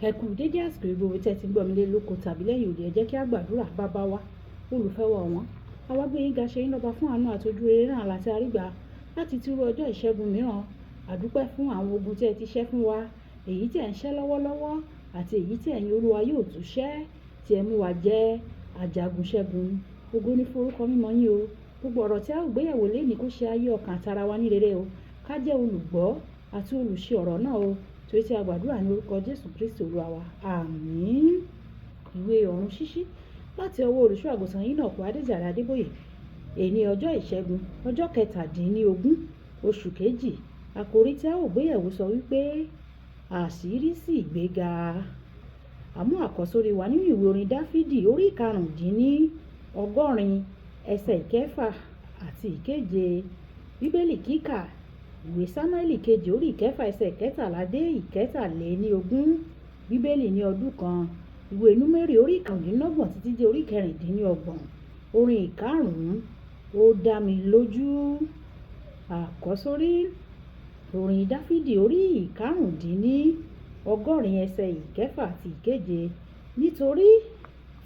Ẹ kú dédé àsìkò yìí gbogbo tí ẹ ti ń gbọ́ mi lé lóko tàbí lẹ́yìn odi. Ẹ jẹ́ kí a gbàdúrà. Bàbá wa, olùfẹ́ wa ọ̀wọ́n. Àwa gbé yín ga, ṣe yín lọ́ba fún àánú àti ojú rere náà láti àrígbà láti tún rí ọjọ́ ìṣẹ́gun mìíràn. A dúpẹ́ fún àwọn ogun tí ẹ ti ṣẹ́ fún wa, èyí tí ẹ̀ ń ṣẹ́ lọ́wọ́lọ́wọ́ àti èyí tí ẹ̀yin Olúwa yóò tún ṣẹ́, tí ẹ mú wa jẹ́ ajagun ṣẹ́gun. Ògo ni fún orúkọ mímọ́ yín o. Gbogbo ọ̀rọ̀ tí a ó gbé yẹ̀wò lénìí kó ṣe ayé ọkàn àti ara wa ní rere o. Ká jẹ́ olùgbọ́ àti olùṣe ọ̀rọ̀ náà o. Torí tí a gbàdúrà ní orúkọ Jésù Kristi Olúwa wa. Àmín. Ìwé ọ̀run ṣíṣí láti ọwọ́ olùṣọ́ àgùntàn Enoch Adéjàre Adébóyè. Èní ọjọ́ ìṣẹ́gun, ọjọ́ kẹtàdínlógún, oṣù kejì. Àkòrí tí a ó gbé yẹ̀wò sọ wípé àṣírí sí ìgbéga. Àmú àkọ́sórí wa nínú ìwé orin Dáfídì orí ìkarùndínlọ́gọ́rin, ẹsẹ̀ ìkẹfà àti ìkeje. Bíbélì kíkà, ìwé Sámúẹ́lì kejì orí ìkẹfà ẹsẹ̀ ìkẹtàlá dé ìkẹtàléníogún. Bíbélì ní ọdún kan, ìwé Númérì orí ìkarùndínlọ́gbọ̀n títí dé orí ìkẹrìndínlọ́gbọ̀n. Orin ìkarùn-ún, ó dá mi lójú. Àkọ́sórí, orin Dáfídì orí ìkarùndínlọ́gọ́rin ẹsẹ̀ ìkẹfà àti ìkeje. Nítorí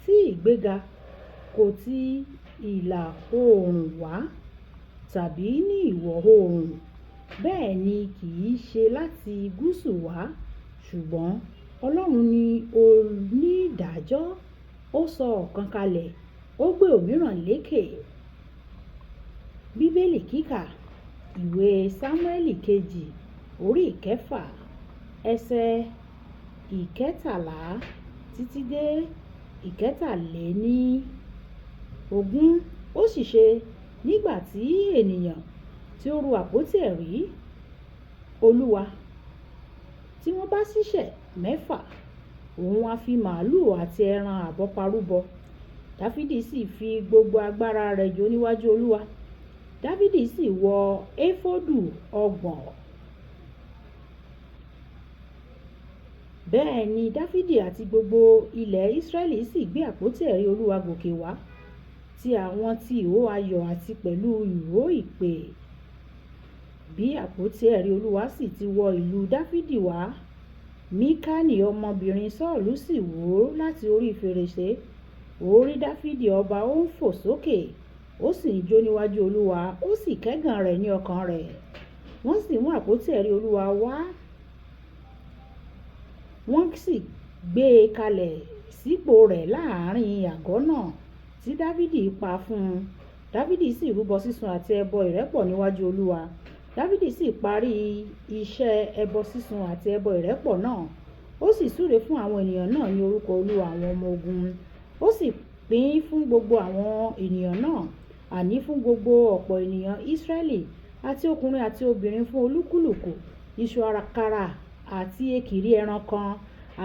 tí ìgbéga kò ti ìlà oòrùn wá tàbí ní ìwọ̀ oòrùn, bẹ́ẹ̀ ni kì í ṣe láti gúúsù wá, ṣùgbọ́n Ọlọ́run ni onídàájọ́. Ó sọ ọ̀kan kalẹ̀, ó gbé òmíràn lékè. Bíbélì kíkà, ìwé Sámúẹ́lì kejì orí ìkẹfà ẹsẹ̀ ìkẹtàlá títí dé ìkẹtàléníogún. Ó sì ṣe nígbà tí ènìyàn tí ó ru àpótí ẹ̀rí Olúwa tí wọ́n bá ṣiṣẹ́ mẹ́fà, òun á fi màlúù àti ẹran àbọ́parúbọ. Dáfídì sì fi gbogbo agbára rẹ̀ jó níwájú Olúwa. Dáfídì sì wọ éfódù ọgbọ̀n. Bẹ́ẹ̀ ni Dáfídì àti gbogbo ilẹ̀ Israẹli sì gbé àpótí ẹ̀rí Olúwa gòkè wá, ti àwọn ti ìró ayọ̀ àti pẹ̀lú ìró ìpè. Bí àpótí ẹ̀rí Olúwa sì ti wọ ìlú Dáfídì wá, Míkálì ọmọbìnrin Sọ́ọ̀lù sì wò ó láti orí fèrèsé. Ó rí Dáfídì ọba ó ń fò sókè, ó sì ń jó níwájú Olúwa, ó sì kẹ́gàn rẹ̀ ní ọkàn rẹ̀. Wọ́n sì mú àpótí ẹ̀rí Olúwa wá, wọ́n sì gbé e kalẹ̀ sípò rẹ̀ láàárín àgọ́ náà tí Dáfídì pa fún un. Dáfídì sì rúbọ sísun àti ẹbọ ìrẹ́pọ̀ níwájú Olúwa. Dáfídì sì parí iṣẹ́ ẹbọ sísun àti ẹbọ ìrẹ́pọ̀ náà. Ó sì súre fún àwọn ènìyàn náà ní orúkọ Olúwa àwọn ọmọ ogun. Ó sì pín fún gbogbo àwọn ènìyàn náà, àní fún gbogbo ọ̀pọ̀ ènìyàn Israẹli, àti ọkùnrin àti obìnrin, fún olúkúlùkù iṣu àkàrà àti èkìrí ẹran kan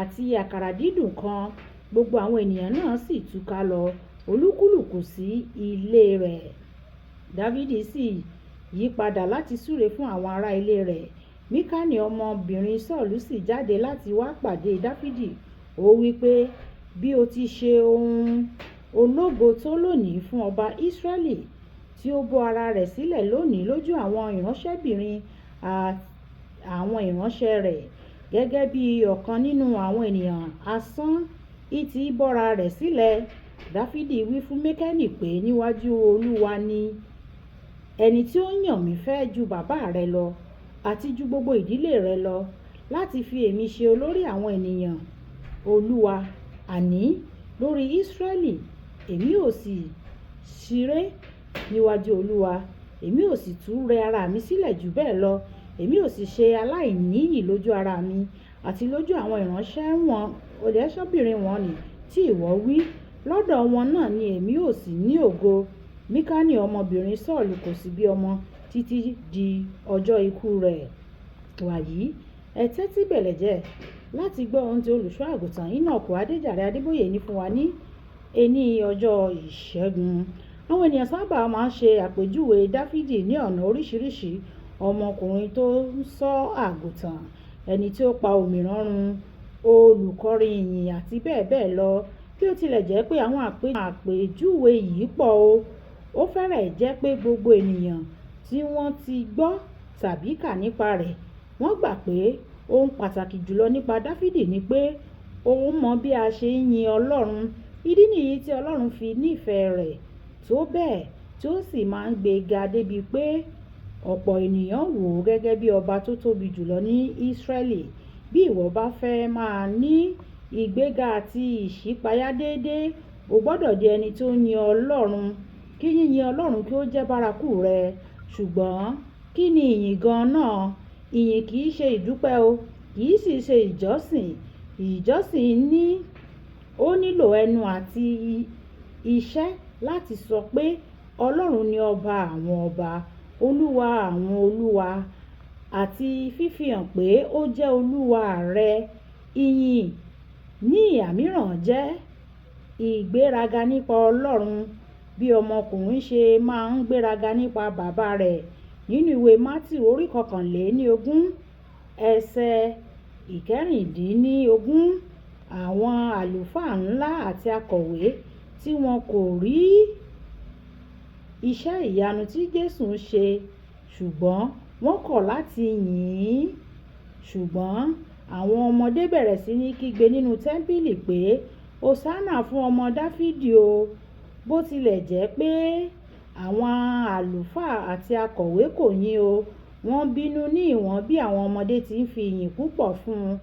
àti àkàrà dídùn kan. Gbogbo àwọn ènìyàn náà sì túká lọ, olúkúlùkù sí ilé rẹ̀. Dáfídì sì yípadà láti súre fún àwọn ará ilé rẹ̀. Míkálì ọmọbìnrin Sọ́ọ̀lù sì jáde láti wá pàdé Dáfídì. Ó wí pé, bí o ti ṣe ohun ológo tó lónìí fún ọba Israẹli, tí ó bọ́ ara rẹ̀ sílẹ̀ lónìí lójú àwọn ìránṣẹ́bìnrin àwọn ìránṣẹ́ rẹ̀, gẹ́gẹ́ bí ọ̀kan nínú àwọn ènìyàn asán ìtì bọ́ra rẹ̀ sílẹ̀. Dáfídì wí fún Míkálì pé, níwájú Olúwa ni ẹni tí ó yàn mí fẹ́ ju bàbá rẹ lọ àti ju gbogbo ìdílé rẹ lọ, láti fi èmi ṣe olórí àwọn ènìyàn Olúwa, àní lórí Israẹli. Èmi ò sì ṣeré níwájú Olúwa, èmi ò sì tú rẹ ara mi sílẹ̀ jù bẹ́ẹ̀ lọ, èmi ò sì ṣe aláìníyì lójú ara mi àti lójú àwọn ìránṣẹ́ wọn, ìránṣẹ́bìnrin wọn ni tí ìwọ wí. Lọ́dọ̀ wọn náà ni èmi ò sì ní ògo. Míkálì ọmọbìnrin Sọ́ọ̀lù kò sì bí ọmọ títí di ọjọ́ ikú rẹ̀. Wàyí, ẹ tẹ́tí bẹ̀lẹ̀jẹ́ láti gbọ́ ohun tí olùṣọ́ àgùntàn Enoch Adéjàre Adébóyè ní fún wa ní ení ọjọ́ ìṣẹ́gun. Àwọn ènìyàn sábà máa ń ṣe àpèjúwe Dáfídì ní ọ̀nà oríṣiríṣi. Ọmọkùnrin tó ń ṣọ́ àgùntàn, ẹni tí ó pa òmíràn run, olùkọrin ìyìn àti bẹ́ẹ̀ bẹ́ẹ̀ lọ. Bí ó tilẹ̀ jẹ́ pé àwọn àpèjúwe yìí pọ̀ o, ó fẹ́rẹ̀ jẹ́ pé gbogbo ènìyàn tí wọ́n ti gbọ́ tàbí kà nípa rẹ̀, wọ́n gbà pé ohun pàtàkì jùlọ nípa Dáfídì ni pé Ó mọ bí a ṣe ń yin Ọlọ́run. Ìdí nìyí tí Ọlọ́run fi nífẹ̀ẹ́ rẹ̀ tó bẹ́ẹ̀ tí ó sì máa ń gbé ga débi pé ọ̀pọ̀ ènìyàn wò ó gẹ́gẹ́ bí ọba tó tóbi jùlọ ní Ísírẹ́lì. Bí ìwọ bá fẹ́ máa ní ìgbéga àti ìṣípayá déédéé, o gbọdọ̀ di ẹni tó ń yin Ọlọ́run. Kí yíyin Ọlọ́run kí ó jẹ́ bárakú rẹ. Ṣùgbọ́n kí ni ìyìn gan-an náà? Ìyìn kì í ṣe ìdúpẹ́ o, kì í sì ṣe ìjọsìn. Ìjọsìn ní ó nílò ẹnu àti iṣẹ́ láti sọ pé Ọlọ́run ni ọba àwọn ọba, Olúwa àwọn olúwa, àti fífihàn pé ó jẹ́ Olúwa rẹ. Ìyìn ní ìhà mìíràn jẹ́ ìgbéraga nípa Ọlọ́run, bí ọmọkùnrin ṣe máa ń gbéraga nípa bàbá rẹ̀. Nínú ìwé Mátíù orí 21, ẹsẹ̀ 16, àwọn àlùfáà ńlá àti akọ̀wé tí wọn kò rí iṣẹ́ ìyanu tí Jésù ń ṣe, ṣùgbọ́n wọ́n kọ̀ láti yìn ín. Ṣùgbọ́n àwọn ọmọdé bẹ̀rẹ̀ sí ní kígbe nínú tẹ́ḿpìlì pé, "Hosana fún ọmọ Dáfídì o." Bó tilẹ̀ jẹ́ pé àwọn àlùfáà àti akọ̀wé kò yìn o, wọ́n bínú ní ìwọ̀n bí àwọn ọmọdé ti ń fi ìyìn púpọ̀ fún un.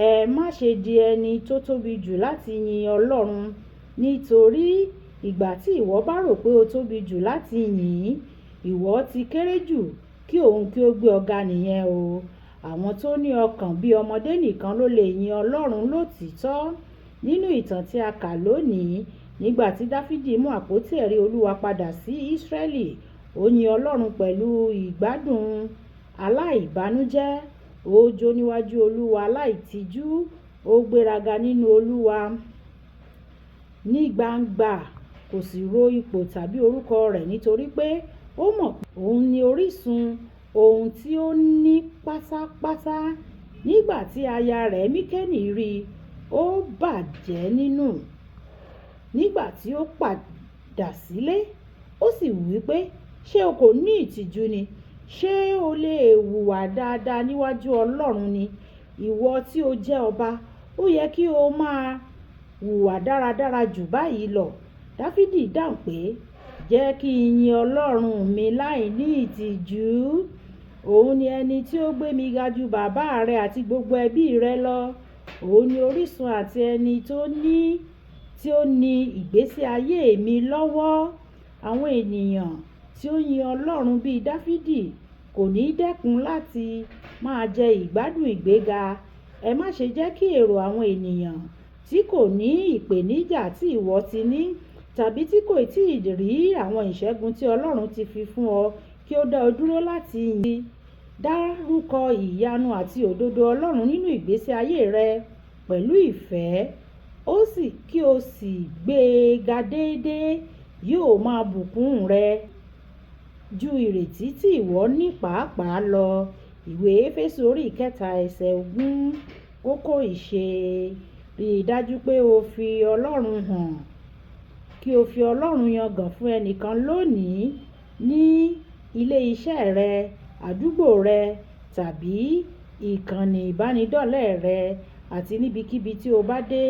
Ẹ má ṣe di ẹni tó tóbi jù láti yin Ọlọ́run, nítorí ìgbà tí ìwọ bá rò pé o tóbi jù láti yìn, ìwọ ti kéré jù kí òun kí ó gbé ọ ga nìyẹn o. Àwọn tó ní ọkàn bí ọmọdé nìkan ló lè yin Ọlọ́run lótìítọ́. Nínú ìtàn tí a kà lónìí, nígbà tí Dáfídì mú àpótí ẹ̀rí Olúwa padà sí Ísírẹ́lì, ó yin Ọlọ́run pẹ̀lú ìgbádùn aláìbànújẹ́. Ó jó níwájú Olúwa láìtijú, ó gbéraga nínú Olúwa ní gbangba, kò sì ro ipò tàbí orúkọ rẹ̀, nítorí pé ó mọ̀ pé òun ni orísun ohun tí ó ní pátápátá. Nígbà tí aya rẹ̀ Míkálì rí i, ó bàjẹ́ nínú. Nígbà tí ó padà sílé, ó sì wí pé, "Ṣé o kò ní ìtìjú ni? Ṣé o lè hùwà dáadáa níwájú Ọlọ́run ni? Ìwọ tí ó jẹ́ ọba, ó yẹ kí o máa hùwà dáradára jù báyìí lọ." Dáfídì dáhùn pé, "Jẹ́ kí n yin Ọlọ́run mi láìní ìtìjú. Òun ni ẹni tí ó gbé mi ga ju bàbá rẹ àti gbogbo ẹbí rẹ lọ. Òun ni orísun àti ẹni tí ó ní ìgbésí ayé mi lọ́wọ́." Àwọn ènìyàn tí ó yin Ọlọ́run bí Dáfídì kò ní dẹ́kun láti máa jẹ ìgbádùn ìgbéga. Ẹ má ṣe jẹ́ kí èrò àwọn ènìyàn tí kò ní ìpèníjà tí ìwọ ti ní, tàbí tí kò tíì rí àwọn ìṣẹ́gun tí Ọlọ́run ti fi fún ọ kí ó dá ọ dúró láti yìn. Dárúkọ ìyanu àti òdodo Ọlọ́run nínú ìgbésí ayé rẹ pẹ̀lú ìfẹ́, ó sì kí o sì gbé e ga déédéé, yóò máa bùkún rẹ ju ìrètí tí ìwọ ní pàápàá lọ. Ìwé Éfésù orí 3 ẹsẹ̀ 20. Kókó ìṣe: rí i dájú pé o fi Ọlọ́run hàn. Kí o fi Ọlọ́run yangàn fún ẹnìkan lónìí ní ilé iṣẹ́ rẹ, àdúgbò rẹ, tàbí ìkànnì ìbánidọ́rẹ̀ẹ́ rẹ, àti níbikíbi tí o bá dé.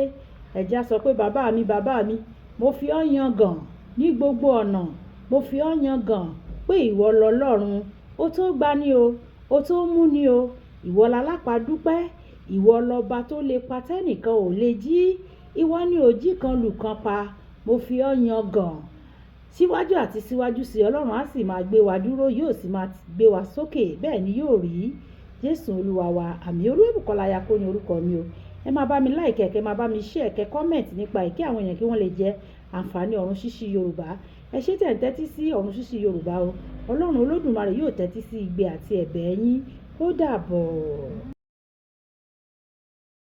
Ẹ jẹ́ á sọ pé, "Bàbá mi, bàbá mi, mo fi ọ́ yangàn ní gbogbo ọ̀nà. Mo fi ọ́ yangàn pé ìwọ lọlọ́run. Ó tó gbani o, ó tó mú ni o. Ìwọ lalápádúpẹ́, ìwọ lọba tó lè pa tẹ́nìkan ò lè jí. Ìwọ ni òjìji kan lùkan pa. Mo fi ọ́ yangàn." Síwájú àti síwájú sí Ọlọ́run á sì máa gbé wa dúró, yóò sì máa gbé wa sókè. Bẹ́ẹ̀ ni yóò rí. Jésù Olúwa wa. Àmín. Olúwabùkọ́lá Ayako ní orúkọ mi o. Ẹ máa bá mi like, kẹ́ máa bá mi share, kẹ́ comment nípa ẹ̀ kí àwọn èèyàn kí wọ́n lè jẹ àǹfààní Ọ̀run Ṣíṣí Yorùbá. Ẹ ṣé tẹ̀ ń tẹ́tí sí Ọ̀run Ṣíṣí Yorùbá o. Ọlọ́run Olódùmarè yóò tẹ́tí sí igbe àti ẹ̀bẹ̀ yín. Ó dàbọ̀.